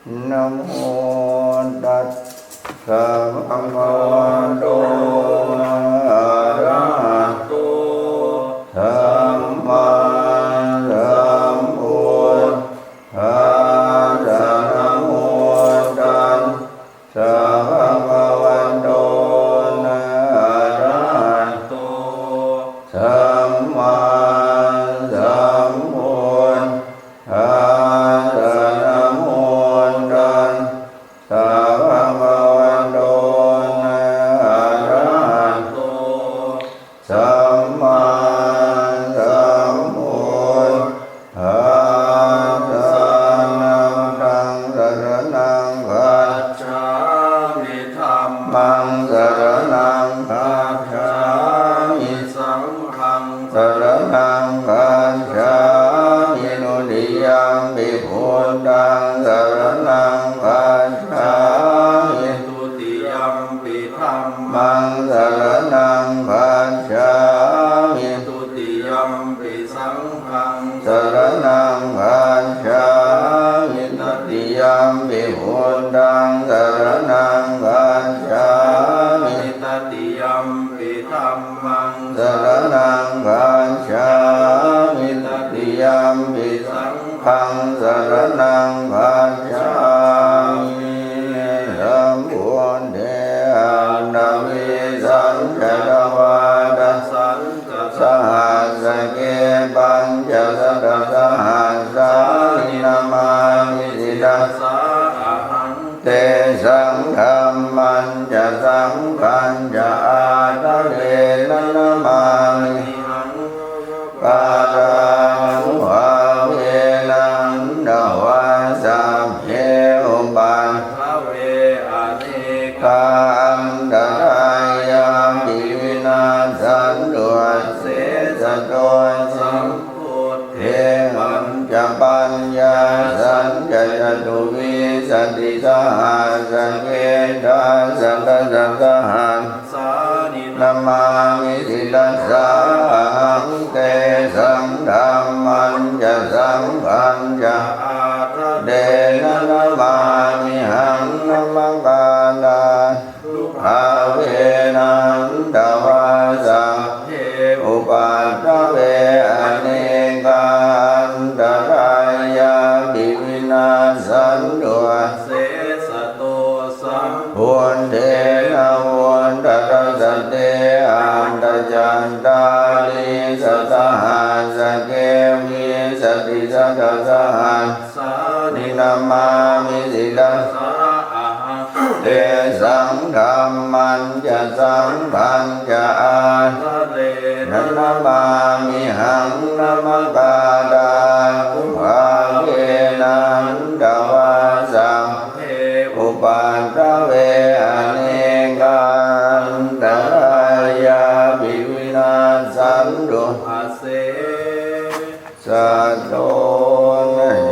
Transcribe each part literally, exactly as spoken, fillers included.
Namo tassa bhagavato arahato sammāsambuddhassa. Namo tassa bhagavato arahato sammāsambuddhassa. Namo tassa bhagavato arahato sammāsambuddhassa. Buddhaṃ saraṇaṃ gacchāmi. Dhammaṃ saraṇaṃ gacchāmi. Saṅghaṃ saraṇaṃ gacchāmi. Dutiyampi buddhaṃ saraṇaṃ gacchāmi. Dutiyampi dhammaṃ saraṇaṃ gacchāmi. Dutiyampi saṅghaṃ saraṇaṃ gacchāmi. Tatiyampi buddhaṃ saraṇaṃ gacchāmi. Tatiyampi dhammaṃ saraṇaṃ gacchāmi. Tatiyampi saṅghaṃ saraṇaṃ gacchāmi. Sambuddhe aṭṭhavīsañca dvādasañca sahassake pañcasatasahassāni namāmi sirasā ahaṃ. Tesaṃ dhammañca saṅghañca ādarena namāmihaṃ. Namakārānubhāvena hantvā sabbe upaddave anekā antarāyāpi vinassantu asesato. Sambuddhe pañcapaññāsañca catuvīsatisahassake dasasatasahassāni namāmi sirasā ahaṃ. Tesaṃ dhammañca saṅghañca ādarena namāmihaṃ. Namakārā nubhāvena hantvā sabbe upaddave anekā antarāyāpi vinassantu asesato. Sambuddhe navuttarasate aṭṭhacattāḷīsasahassake vīsatisatasahassāni namāmi sirasā ahaṃ. Tesaṃ dhammañca saṅghañca ādarena namāmihaṃ. Namakārānubhāvena hantvā sabbe upaddave anekā antarāyāpi vinassantu ase sato.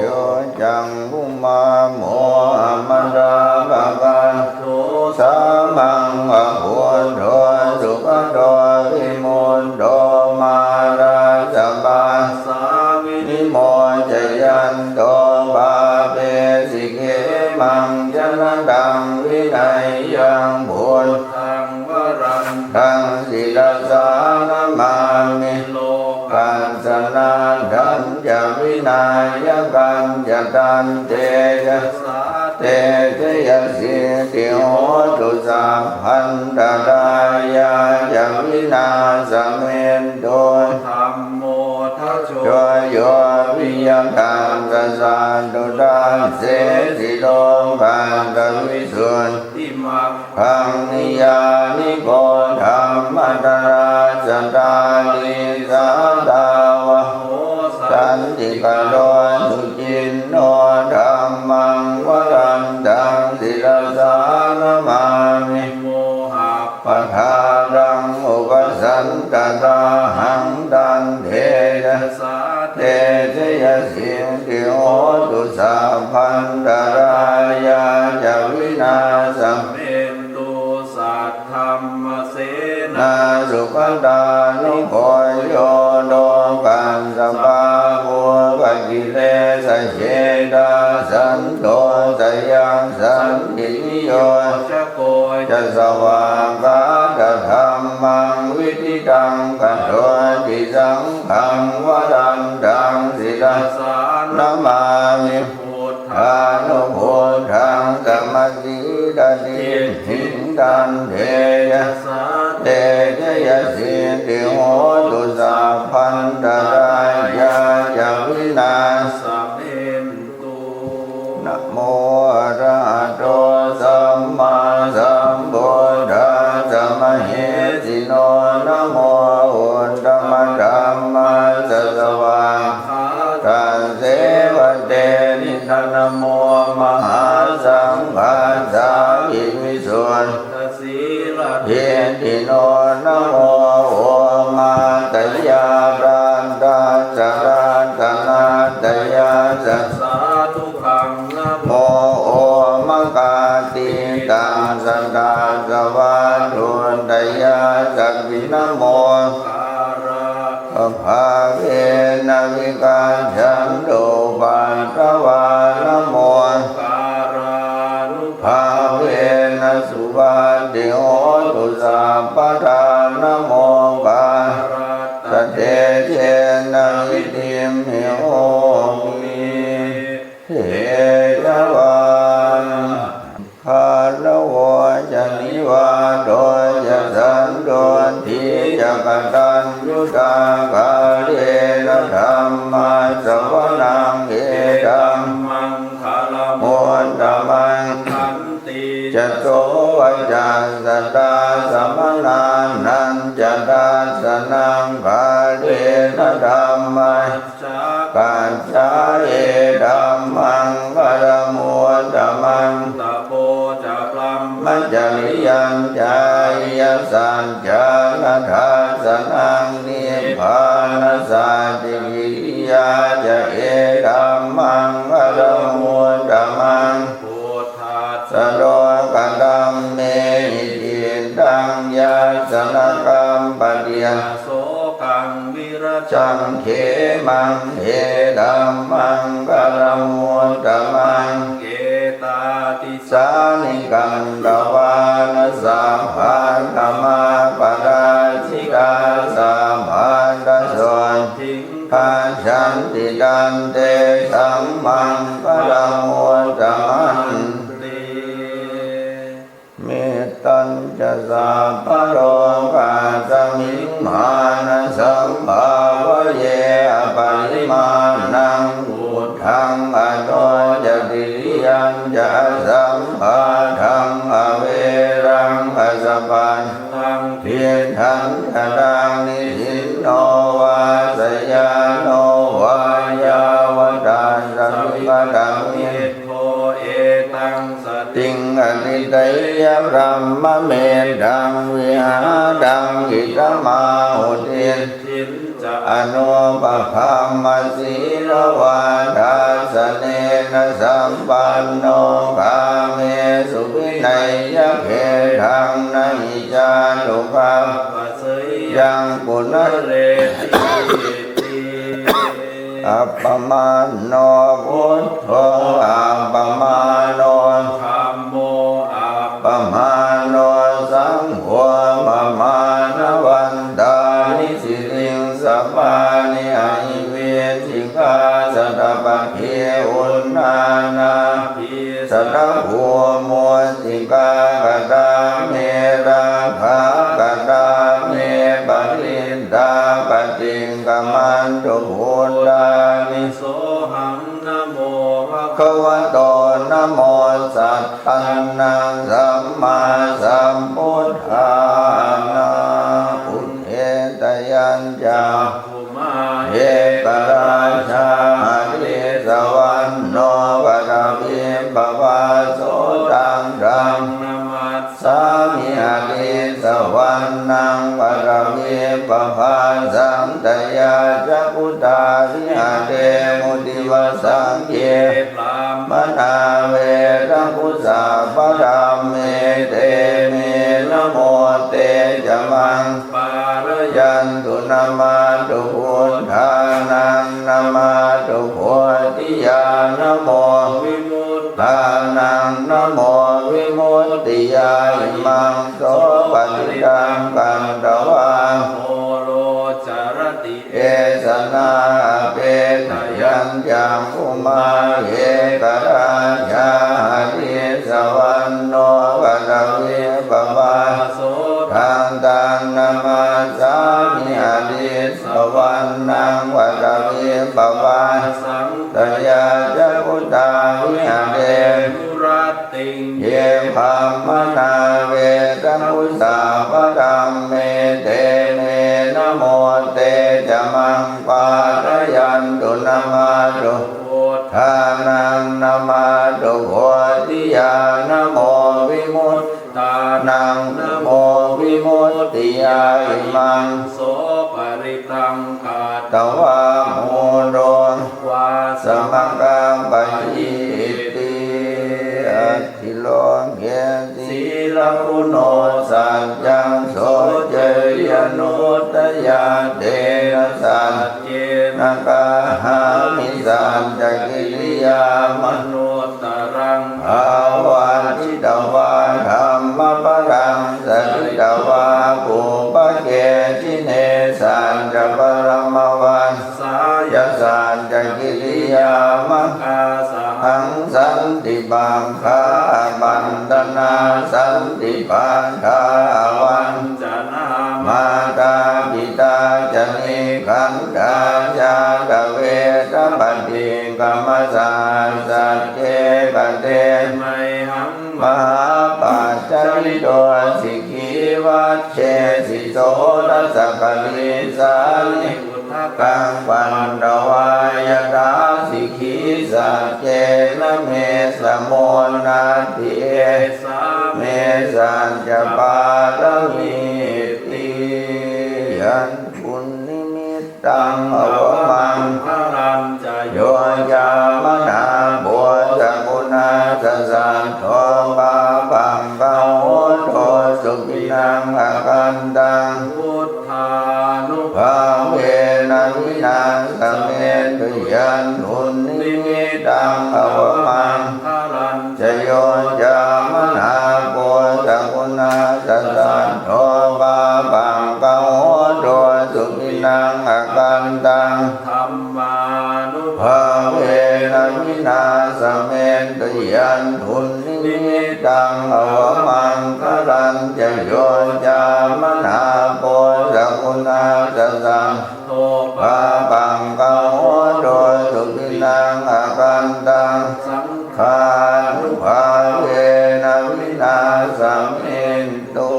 Yo cambhumā mohamalāpakaṭṭho sāmaṃ va buddho sugato vimutto mārassa pāsā vinimocayanto pāpesi khemaṃ janataṃ vineyyaṃ. Buddhaṃ varan taṃ sirasā namāmi lokassa nāthañca vināyakañca. Tantejasā te jayasiddhi hotu sabbantarāyā ca vināsamentu. Dhammo dhajo yo viya tassa satthu dassesi lokassa visuddhimag gaṃ. Niyyāniko dhammadharassa dhārī sātāvaho santikaro suciṇṇo. Dhammaṃ varantaṃ sirasā namāmi mohappadālaṃ upasantadāhaṃ. Tantejasā te jayasiddhi hotu sabbantarāyā ca vināsamentu. Saddhammasenā sugatānugo yo lokassa pāpūpakilesajetā santo sayaṃ santiniyojako ca svākkhātadhammaṃ viditaṃ karoti saṅghaṃ varantaṃ sirasā namāmi buddhānubuddhaṃ samasīladiṭṭhiṃ tantejasā te jayasiddhi hotu sabbantarāyā ca vināsamentu. Namo arahato sammāsambuddhassa mahesino. Namo uttamadhammassa svākkhātasseva tenidha. Namo mahāsaṅghassāpi visuddhasīladiṭṭhino. Namo omātyāraddhassa ratanattayassa sādhukaṃ. Namo omakātītassa tassa vatthuttayassapi. Namo kārābhāvena vigacchantu upaddavā. Namo kārānubhāvena suvatthi hotu sabbadā. Namo kārassa tejena vidhimhi homi tejavā. Gāravo ca nivāto ca santuṭṭhī ca kataññutā kālena dhammassavanaṃ etammaṅgalamuttamaṃ. Khantī ca sovacassatā samaṇānañca dassanaṃ kālena dhamma sākacchā etammaṅgalamuttamaṃ. Tapo ca brahmacariyañca ariyasaccāna dassanaṃ nibbānasacchikiriyā ca etammaṅgalamuttamaṃ. Phuṭṭhassa lokadhammehi cittaṃ yassa na kampati asokaṃ virajaṃ khemaṃ etammaṅgalamuttamaṃ. Etādisāni katvāna sabbatthamaparājitā sabbattha sotthiṃ gacchanti tantesaṃ maṅgalamuttamanti. Mettañca sabbalokasmiṃ mānasambhāvaye aparimāṇaṃ uddhaṃ adho ca tiriyañca asambādhaṃ averaṃ asapattaṃ. Tiṭṭhañcaraṃ nisinno vā sayāno vā yāvatassa vigatamiddho etaṃ satiṃ adhiṭṭheyya brahmametaṃ vihāraṃ idhamāhu. Diṭṭhiñca anupagamma sīlavā dassanena sampanno kāmesu vineyya gedhaṃ na hi jātu gabbhaseyyaṃ punaretīti. Appamāṇo buddho appamāṇo dhammo appamāṇo saṅgho pamāṇavantāni siriṃsapāni ahi vicchikā satapadī uṇṇānā bhī satabhū mūsikā. Katā me rakkhā katā me parittā paṭikkamantu bhūtāni. Sohaṃ namo bhagavato namo sattannaṃ sammāsambuddhānaṃ. Udetayañca mā ekarājā harissavaṇṇo paṭhavippabhāso taṃ taṃ namassāmi harissavaṇṇaṃ paṭhavippabhāsaṃ. Tayajja guttā viharemu divasaṃ ye brāhmaṇā vedagu sabbadhamme te me namo te ca maṃ pālayantu. Namatthu buddhānaṃ namatthu bodhiyā namo vimuttānaṃ Namo vimuttiyā imaṃ so parittaṃ katvā, moro carati esanā. Apetayañcakkhumā ekarājā harissavaṇṇo paṭhavippavā, so taṃ taṃ namassāmi harissavaṇṇaṃ paṭhavippavāsaṃ. Tayajja guttā viharemu rattiṃ, ye brāhmaṇā vedagu sabbadhamme, te me namo te ca maṃ pālayantu. Namatthu buddhānaṃ, namatthu bodhiyā, namo vimut tānaṃ, namo vimuttiyā imaṃ so parittaṃ katvā, moro vāsamakappayīti. Atthi loke sīlaguṇo saccaṃ, soceyyanuddayā, tena sac cena kāhāmi saccakiriyā, manuttaraṃ āvajjitvā dhammabalaṃ saritvā, pubbake jine saccabalamavassāya, saccakiriyā makāsahaṃ santi pakkhā abandhanā, santi paṭṭhā avañcanā, mātā pitā ca nikkhantā, jātaveda paṭikkama. Saha sacce kate mayhaṃ mahāpajjalito, sikhī vajjesi soḷasa karīsāni, udakaṃ patvā yathā sikhī, saccena me samo natthi, esā me saccapāramīti. Yandunnimittaṃ avamaṅgalañca, yo cāmanāpo sakuṇassa saddo, pāpaggaho dussupinaṃ akantaṃ, buddhānubhāvena vināsamentu. Yandunnimittaṃ avamaṅgalañca, yo cāmanāpo sakuṇassa saddo, pāpaggaho dussupinaṃ akantaṃ, dhammānubhāvena vināsamentu. Yandunnimittaṃ avamaṅgalañca, yo cāmanāpo sakuṇassa saddo, pāpaggaho dussupinaṃ akantaṃ, saṅghānubhāvena vināsamentu.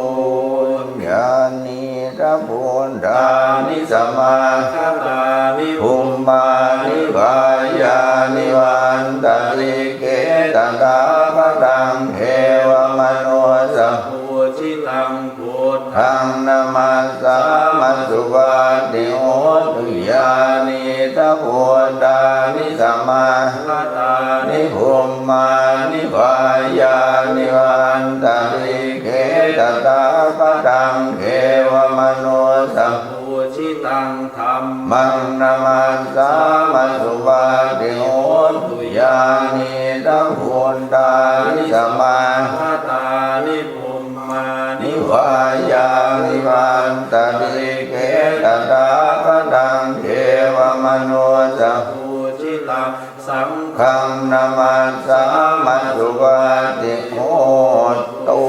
Yānīdha bhūtāni samāgatāni, bhummāni vā yāni va antalikkhe, tathāgataṃ devamanussapūjitaṃ, buddhaṃ namassāma suvatthi hotu. Yānīdha bhūtāni samāgatāni, bhummāni vā yāni va antalikkhe, tathāgataṃ devamanussapūjitaṃ, dhammaṃ namassāma suvatthi hotu. Yānīdha bhūtāni samāgatāni, bhummāni vā yāni va antalikkhe, tathāgataṃ devamanussapūjitaṃ, saṅghaṃ namassāma suvatthi hotu.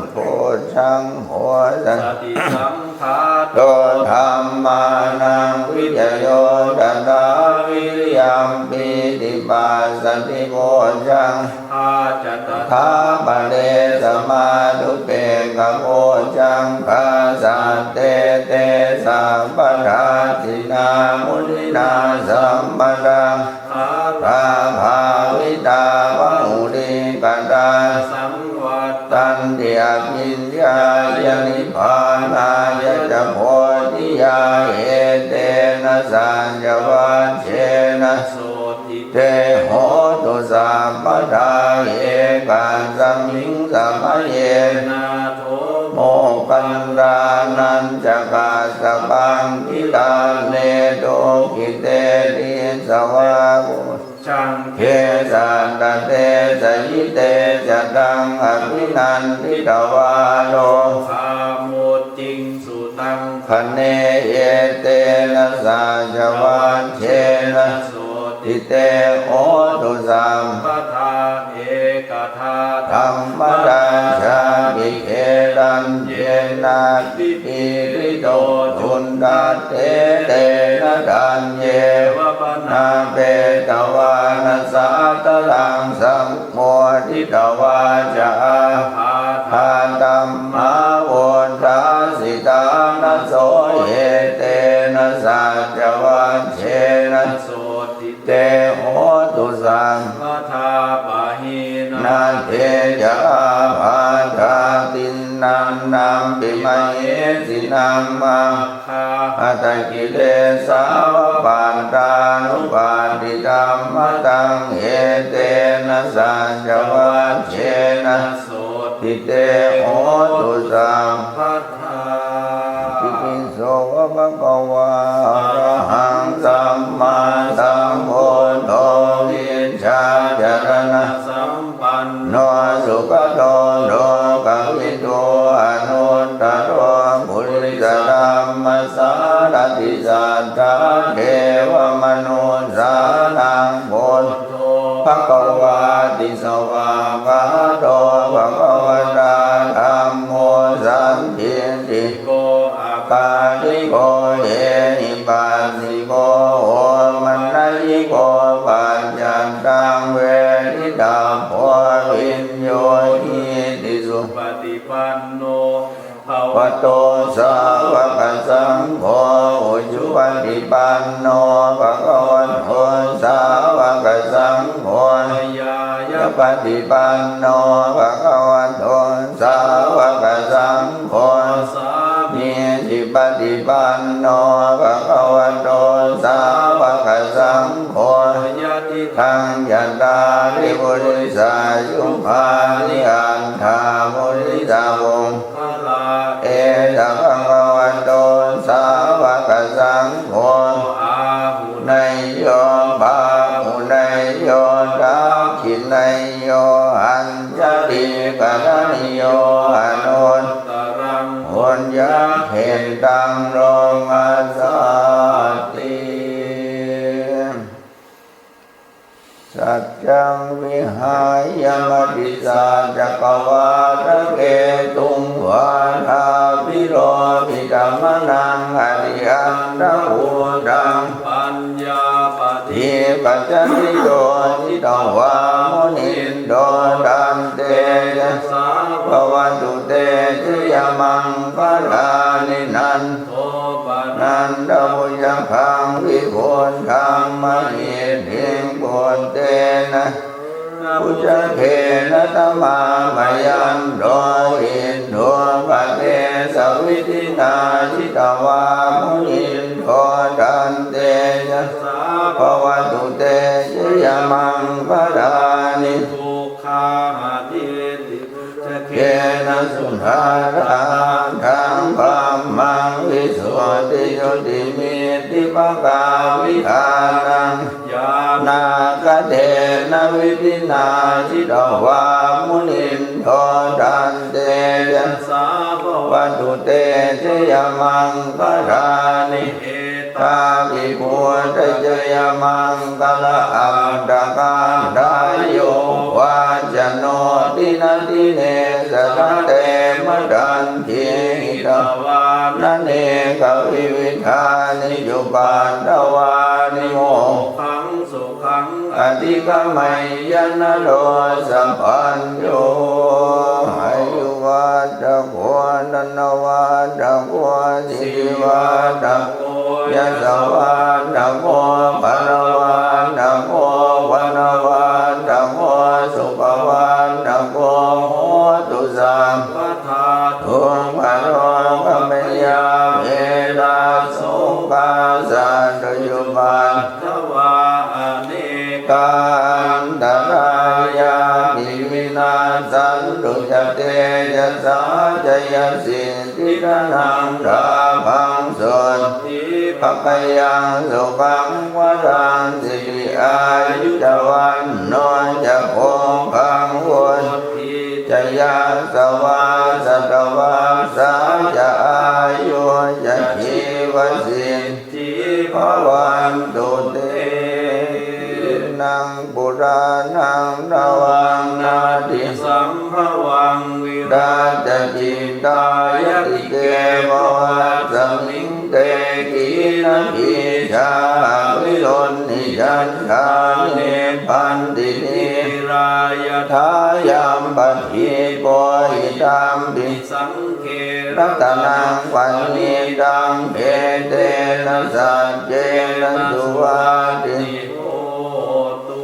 Bojjhaṅgo satisaṅkhāto, dhammānaṃ vicayo tathā, viriyampīti passaddhi bojjhaṅgā ca tathāpare, samādhupekkhabojjhaṅgā, sattete sabbadā, dhinā muninā sammadakkhātā, bhāvitā bahulīkatā, saṃvattanti abhiññāya nibbānāya ca bodhiyā. Etena saccavajjena sotthi te hotu sabbadā. Ekasmiṃ samaye nātho moggallānañca kassapaṃ, gilāne dukkhite disvā Saṅghe satta desayi te sataṃ abhinanditvā rogā mucciṃsu. Taṃ khaṇe etena saccavajjena sotthi te hotu sabbadā. Ekadā dhammarājāpi gelaññenābhipīḷito, cundattherena taññeva bhaṇāpetvāna sādaraṃ, sammoditvā ca ābādhā tamhā vuṭṭhāsi ṭhānaso. Etena saccavajjena sotthi te hotu sabbadā. Pahīnā te ca ābādhā tiṇṇannampi mahesinaṃ, maggāhatakilesāva pattānuppattidhammataṃ. Etena saccavajjena sotthi te hotu sabbadā. Itipi so bhagavā arahaṃ sammāsambuddho vijjācaraṇasampanno sugato lokavidū anuttaro purisadammasārathi satthā devamanussānaṃ buddho bhagavāti. Svākkhāto bhagavatā dhammo sandiṭṭhiko akāliko ehipassiko opanayiko paccattaṃ veditabbo viññūhīti. Supaṭipanno bhagavato sāvakasaṅgho, ujupaṭipanno bhagavato sāvakasaṅgho, ñāyapaṭipanno bhagavato sāvakasaṅgho, sāmīcipaṭipanno bhagavato sāvakasaṅgho, yadidaṃ cattāri purisayugāni aṭṭha purisapuggalā, esa bhagavato sāvakasaṅgho, āhuneyyo pāhuneyyo dakkhiṇeyyo añjalikaraṇīyo anuttaraṃ puññakkhettaṃ lokassāti. Saccaṃ vihāya matisaccakavādaketuṃ vādābhiropitamanaṃ atiandhabhūtaṃ paññāpadīpajalito jitavā munindo tantejasā bhavatu te jayamaṅgalāni. Nan dopanandabhujagaṃ vibudhaṃ mahiddhiṃ puttena therabhujagena damāpayanto iddhūpadesavidhinā jitavā munindo tantejasā bhavatu te jayamaṅgalāni. Duggāhadiṭṭhi bhujagena sudaṭṭhahatthaṃ brahmaṃ visuddhijutimiddhibakābhidhānaṃ ñāṇāgadena vidhinā jitavā munindo tantejasā bhavatu te jayamaṅgalāni. Etāpi buddhajayamaṅgalaaṭṭhagāthā yo vācano dinadine sarate matandī hitvānanekavividhāni cupaddavāni mokkhaṃ sukhaṃ adhigameyya naro sapañño. Āyuvaḍḍhako dhanavaḍḍhako sirivaḍḍhako yasavaḍḍhako balavaḍḍhako vaṇṇavaḍḍhako sukhavaḍḍhako hotu sabbadā. Dukkharogabhayā verā sokā sattu cupaddavā anekā antarāyāpi vinassantu ca tejasā. Jayasiddhi dhanaṃ lābhaṃ sotthi bhāgyaṃ sukhaṃ balaṃ siri āyu ca vaṇṇo ca bhogaṃ vuḍḍhī ca yasavā satavassā ca āyū ca jīvasiddhī bhavantu te. Purāṇaṃ navaṃ natthi sambhavaṃ virattacittāyatike bhavasmiṃ te khīṇabījā aviruḷhichandā nibbanti dhīrā yathāyampadīpo idampi saṅghe ratanaṃ paṇītaṃ etena saccena suvatthi hotu.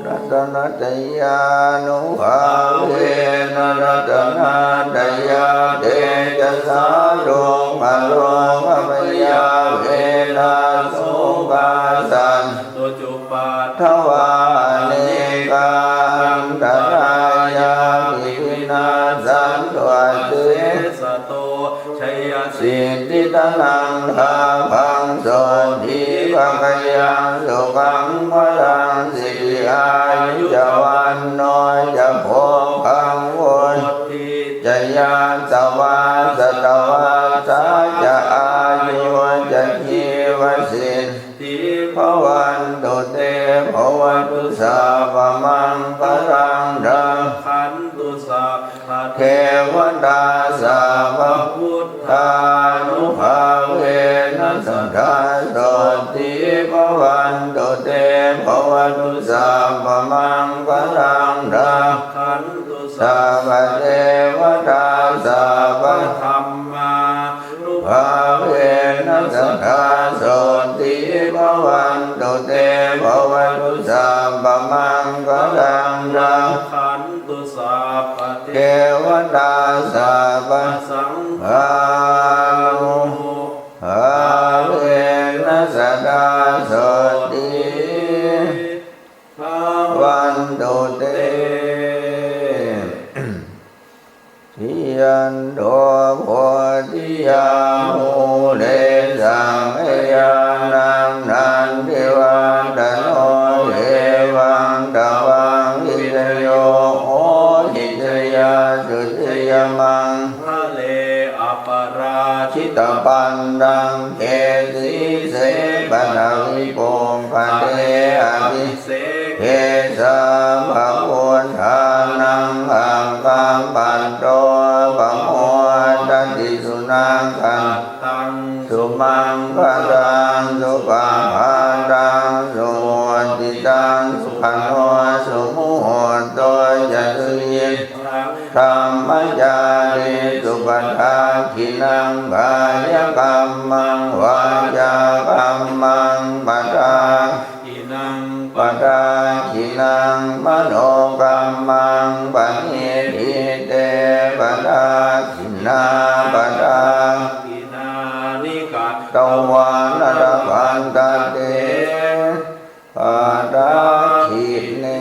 Ratanattayānubhāvena ratanattayatejasā dukkharogabhayā verā sokā sattu cupaddavā anekā antarāyāpi vinassantu asesato. Jayasiddhi dhanaṃ lābhaṃ sotthi bhāgyaṃ sukhaṃ balaṃ siri āyu ca vaṇṇo ca bhogaṃ vuḍḍhī ca yasavā satavassā ca āyū ca jīvasiddhī bhavantu te. Bhavatu sabbamaṅgalaṃ rakkhantu sabbadevatā sabbabuddhānubhāvena sadā sotthī bhavantu te. Bhavatu sabbamaṅgalaṃ rakkhantu sabbadevatā sabbadhammā nubhāvena sadā sotthī bhavantu te. Bhavatu sabbamaṅgalaṃ rakkhantu sabbadevatā sabbasaṅghānubhāvena sadā sotthī bhavantu te. Jayanto bodhiyā mūle sakyānaṃ nandivaḍḍhano evaṃ tvaṃ vijayo hohi jayassu jayamaṅgale aparājitapallaṅke sīse paṭhavipokkhare abhi seke sabbabuddhānaṃ aggappatto pamodati. Sunakkhattaṃ sumaṅgalaṃ supabhātaṃ suhuṭṭhitaṃ sukhaṇo sumuhutto ca suyiṭṭhaṃ brahmacārisu padakkhiṇaṃ kāyakammaṃ vācākammaṃ padak khiṇaṃ padakkhiṇaṃ manokammaṃ paṇidhī te padakkhiṇā padakkhiṇāni katvāna labhantatthe padakkhiṇe.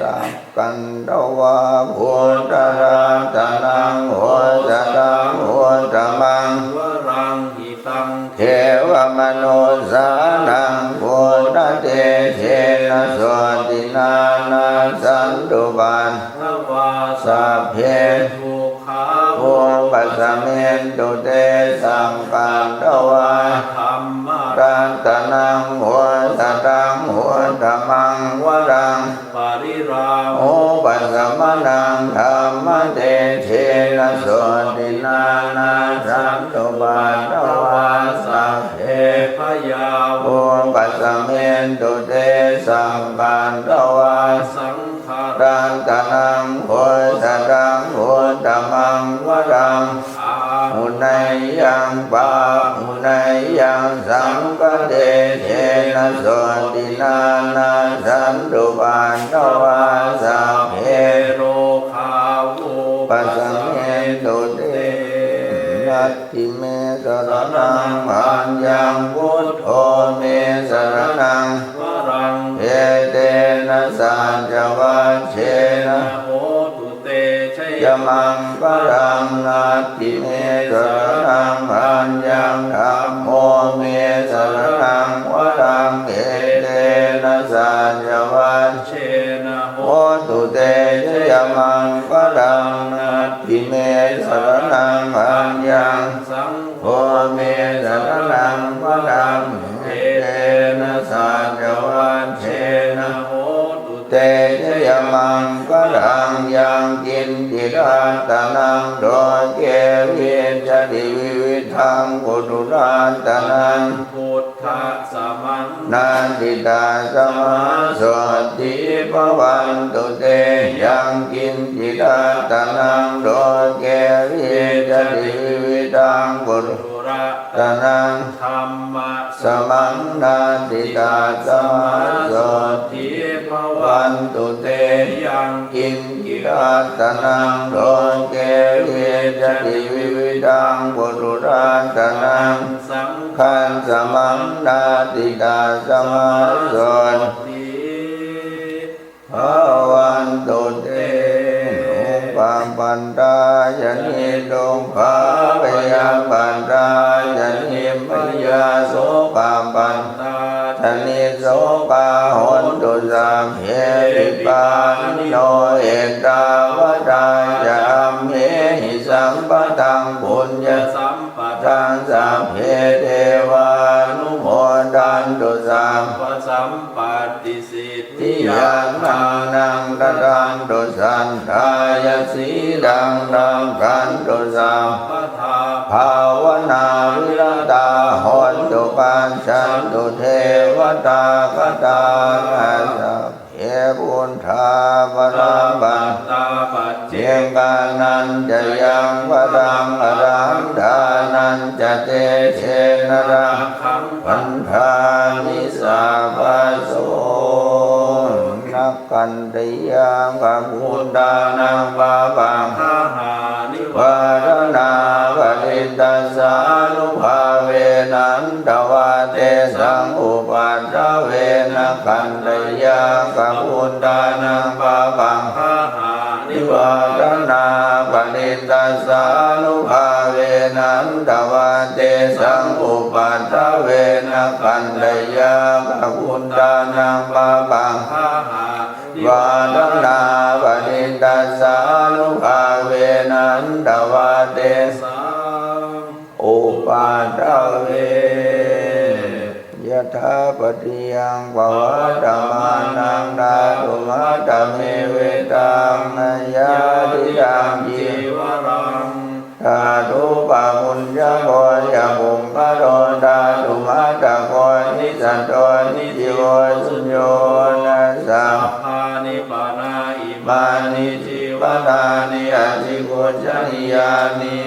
Sakkatvā buddharatanaṃ osathaṃ uttamaṃ varaṃ devamanussānaṃ buddhatejena sotthinā nassantupaddavā sabbe dukkhā vūpasamentu te. Sakkatvā dhammaratanaṃ osathaṃ uttamaṃ varaṃ pariḷāhūpasamanaṃ dhammatejena sotthinā nassantupaddavā sabbe bhayā vūpasamentu te. Sakkatvā saṅgharatanaṃ osathaṃ uttamaṃ varaṃ āhuneyyaṃ pāhuneyyaṃ saṅghatejena sotthinā nassantupaddavā sabbe rogā vūpasamentu te. Natthi me saraṇaṃ aññaṃ buddho me saraṇaṃ varaṃ etena saccavajjena hotu te jayamaṅgalaṃ. Natthi me saraṇaṃ aññaṃ dhammo te jayamaṅgalaṃ. Natthi me saraṇaṃ aññaṃ, saṅgho me saraṇaṃ varaṃ, etena saccavajjena hotu te jayamaṅgalaṃ. Yaṅkiñci ratanaṃ loke vijjati vividhaṃ puthu ratanaṃ, buddhasamaṃ natthi, tasmā sotthī bhavantu te. Yaṅkiñci ratanaṃ loke vijjati vividhaṃ puthu ratanaṃ, dhammasamaṃ natthi, tasmā sotthī bhavantu te. Yaṅkiñci ratanaṃ loke vijjati vividhaṃ puthu ratanaṃ, saṅghasamaṃ natthi, tasmā sotthī bhavantu te. Dukkhappattā ca niddukkhā, bhayappattā ca nibbhayā, sokappattā ca nissokā, hontu sabbepi pāṇino. Ettāvatā ca amhehi sambhataṃ puññasampadaṃ, sabbe devānumodantu sabbasampattisiddhiyā. Dānaṃ dadantu saddhāya, sīlaṃ rakkhantu sabbadā, bhāvanābhiratā hontu, gacchantu devatāgatā. Sabbe buddhā balappattā, paccekānañca yaṃ balaṃ, arahantānañca tejena, rakkhaṃ bandhāmi sabbaso. Nakkhatteyyaṃ bhūtānaṃ pāpaggahanivāraṇā, parittassānubhāvena hantvā tesaṃ upaddave. Nakkhatteyyaṃ bhūtānaṃ pāpaggahanivāraṇā, parittassānubhāvena hantvā tesaṃ upaddave. Nakkhatteyyaṃ bhūtānaṃ pāpaggaha vāraṇā, parittassānubhāvena hantvā tesaṃ upaddave. Yathāpaccayaṃ pavattamānaṃ dhātumattamevetaṃ. Yadidaṃ cīvaraṃ dhātubhuñjako ca puggalo dhātumattako nissatto nijjīvo suñño. Sabbāni pana imāni jīvanaṃ ajigucchanīyāni.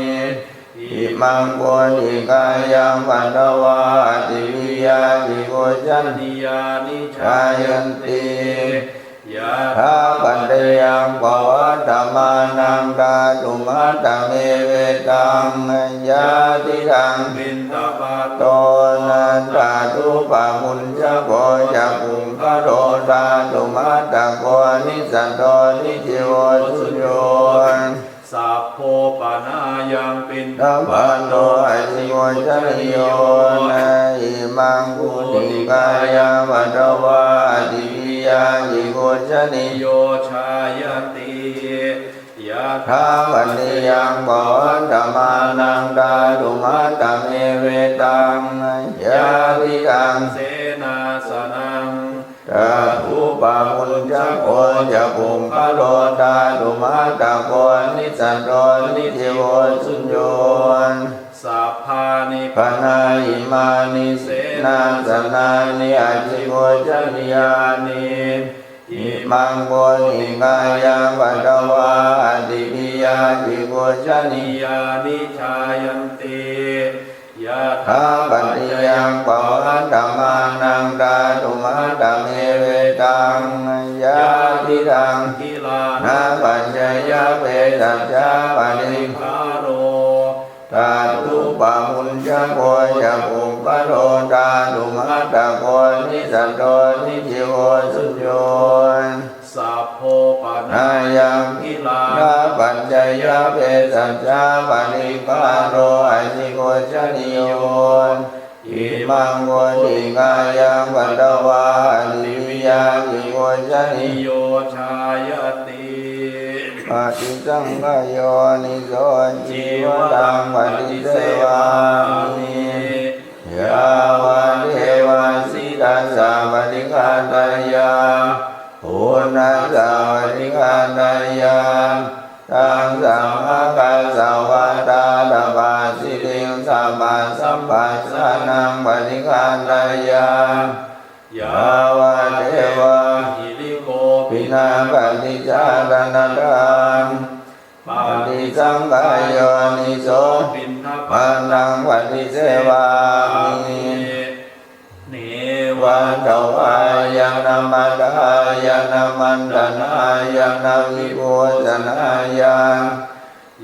Imaṃ pūtikāyaṃ patvā ativiya jigucchanīyāni jāyanti. Yathāpaccayaṃ pavattamānaṃ dhātumattamevetaṃ. Yadidaṃ piṇḍapāto dhātubhuñjako ca puggalo dhātumattako nissatto nijjīvo suñño. Sabbo panāyaṃ piṇḍapāto ajigucchanīyo. Imaṃ pūtikāyaṃ patvā ativiya jigucchanīyo jāyati. Yathāpaccayaṃ pavattamānaṃ dhātumattamevetaṃ. Yadidaṃ senāsanaṃ dhātubhuñjako ca puggalo dhātumattako nissatto nijjīvo suñño. Sabbāni pana imāni senāsanāni ajigucchanīyāni. Imaṃ pūtikāyaṃ patvā ativiya jigucchanīyāni jāyanti. Yathāpaccayaṃ pavattamānaṃ dhātumattamevetaṃ. Yadidaṃ gilānapaccayabhesajjaparikkhāro dhātubhuñjako ca puggalo dhātumattako nissatto nijjīvo suñño. Sabbo panāyaṃ gilānapaccayabhesajjaparikkhāro ajigucchanīyo. imaṃ koṭiṃ kāyaṃ patvā ativiya vivucchati yo cāyati. Paṭisaṅkhā yoniso cīvaraṃ paṭisevāmi yāvadeva sītassa paṭighātāya uṇhassa paṭighātāya taṃ samākassa vātātapasiriṃ sabbasamphassānaṃ paṭighātāya yāvadeva hirikopinapaṭicchādanatthaṃ. Paṭisaṅkhā yoniso piṇḍapātaṃ paṭisevāmi neva davāya na madāya na maṇḍanāya na vibhūsanāya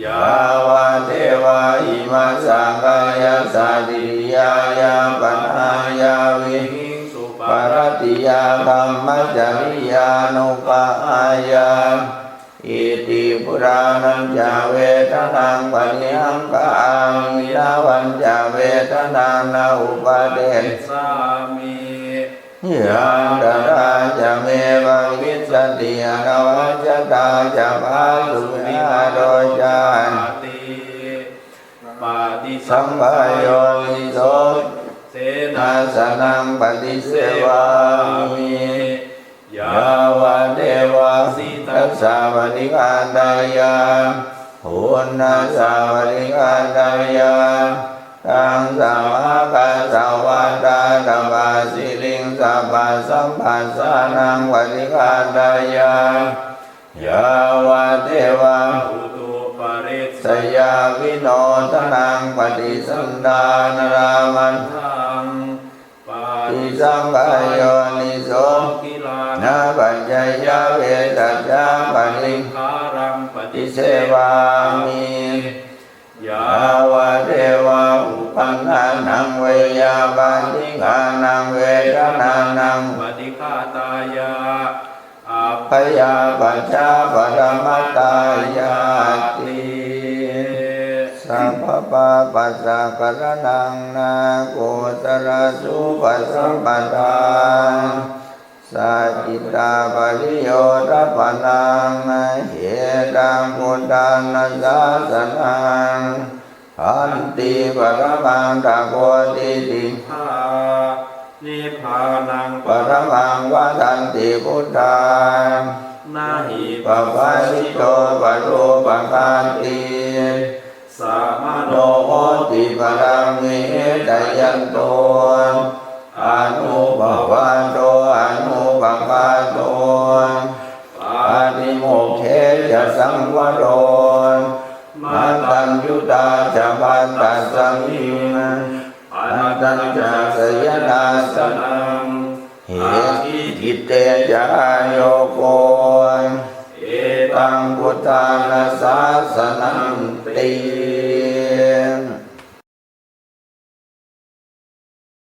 yāvadeva imassa kāyassa ṭhitiyā yāpanāya vihiṃsuparatiyā brahmacariyānuggahāya iti purāṇañca vedanaṃ paṭihaṅkhāmi navañca vedanaṃ na uppādessāmi. Yātrā ca me bhavissati anavajjatā ca phāsuvihāro cāti. Paṭisaṅkhā yoniso senāsanaṃ paṭisevāmi yāvadeva sītassa paṭighātāya uṇhassa paṭighātāya taṃ samākassa vātātapasiriṃ sabbasamphassānaṃ paṭighātāya yāvadeva utuparissayavinodanaṃ paṭisallānārāmatthaṃ. Paṭisaṅkhā yoniso gilānapaccayavesajjaparikkhāraṃ paṭisevāmi yāvadeva uppannānaṃ veyyābādhikānaṃ vedanānaṃ paṭighātāya abyāpajjhaparamatāyāti. Sabbapāpassa karaṇaṃ nakusalassa upasampadā sacittapariyodapanaṃ etaṃ buddhāna sāsanaṃ khanti paramaṃ tapo tiṭṭhitā nibbānaṃ paramaṃ vadanti buddhā na hi pabbajito parūpaghāti samaṇo hoti paraṃ vihecayanto anuppavādo anupaghāto pātimokkhe ca saṃvaro mataññutā ca pattassa miṃ padañca sayanāsanaṃ aggi citte ca āyogo etaṃ buddhāna sā